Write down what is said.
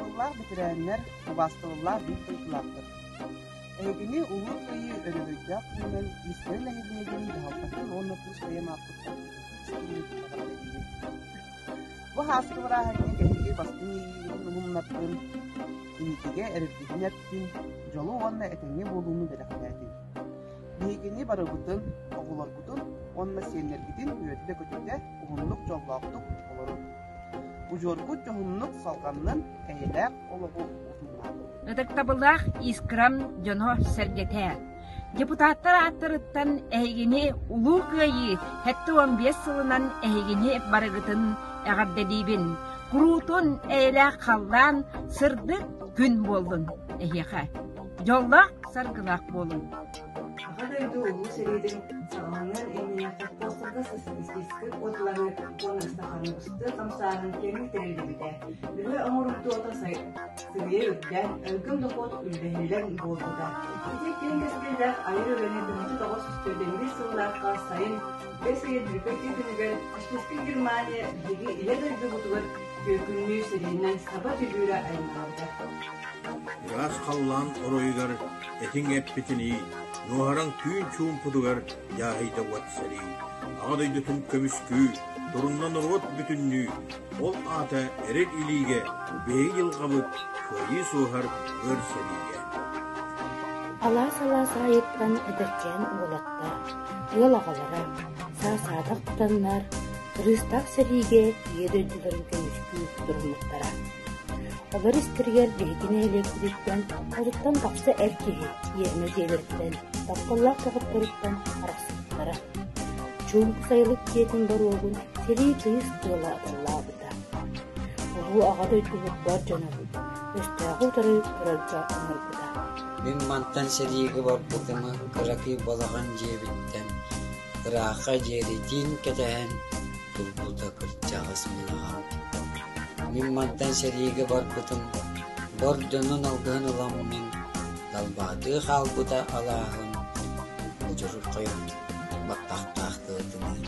Ытыктабыллаах бэтэрээннэр, убаастабыллаах биир дойдулаахтар! Эһигини Улуу Кыайыы өрөгөйдөөх күнүнэн Искра нэһилиэгин дьаһалтатын уонна тус бэйэм ааппыттан истиҥник эҕэрдэлиибин. Бу ааскы бырааһынньык эһиги бастыҥ иэйиигитин уһумнардын, инникигэ эрэлгитин эптин, дьолу уонна этэҥҥэ буолууну бэлэхтээтин. Биһигини барыбытын, оҕолоргутун уонна сиэннэргитин үөрдэ-көтүтэ уһуннук дьоллоохтук олорун. Удьуоргут дьоһуннук салҕаннын, эйэлээх олоҕу утумнаатын. Ытыктабыллаах Искрам дьоно-сэргэтэ! Депутаттар ааттарыттан эһигини Улуу Кыайыы 75 сылынан эһигини барыгытын эҕэрдэлиибин! Куруутун эйэлээх халлаан, сырдык күн буоллун эһиэхэ! Дьоллоох саргылаах буолуҥ! Аҕа дойду Улуу сэриитин саҕаланыан иннинэ совхозтарга социалистическай уотлары уонна стахановскай хамсааһын киэҥник тэриллибитэ. Үлэ оҥорумтуота сыыйа үрдээн, өлгөм дохуот үллэһиллэн буолбута. Ити киэҥ кэскиллээх айар үлэни 1941 сыллаахха сайын бэс ыйын бүтэһик күнүгэр фашистскай Германия биһиги Ийэ дойдубутугар түөкүннүү сэриинэн саба түһүүрэ аймаабыта. Ыраас халлаан оройугар этиҥ эппитинии, нуоһараҥ түүн чуумпутугар дьааһыйда уот сэрии, Аҕа дойдутун көмүскүү, турунна норуот бүтүннүү, ол аата эрэл илиигэ биһиги дьылҕабыт кыайыы суоһар өр сэриигэ. Алаас-алаас аайыттан эдэркээн уолаттар, ыал аҕалара, саа-саадах тутаннар, кырыыстаах сэриигэ Ийэ дойдуларын көмүскүү туруммуттара. Олор истэригэр биһиги нэһилиэкпититтэн отуттан тахса эр киһи иэримэ дьиэлэриттэн, тапталлаах доҕотторуттан арахсыбыттара. Чуумпу сайылык дьиэтин боруогун сэрии тыйыс тыала аталлаабыта. Улуу Аҕа дойдубут бар дьонун өстөөҕү утары турарга ыҥырбыта. Мин мантан сэриигэ барбытым кыракый балаҕан дьиэбиттэн ыраахха дьиэритиин кэтэһэн турбута кырдьаҕас мин аҕам. Мин мантан сэриигэ барбытым, бор дьонун алгыһын ыламмын, далбаатыы хаалбыта алааһым, удьурхай баттахтаах тыатыныы.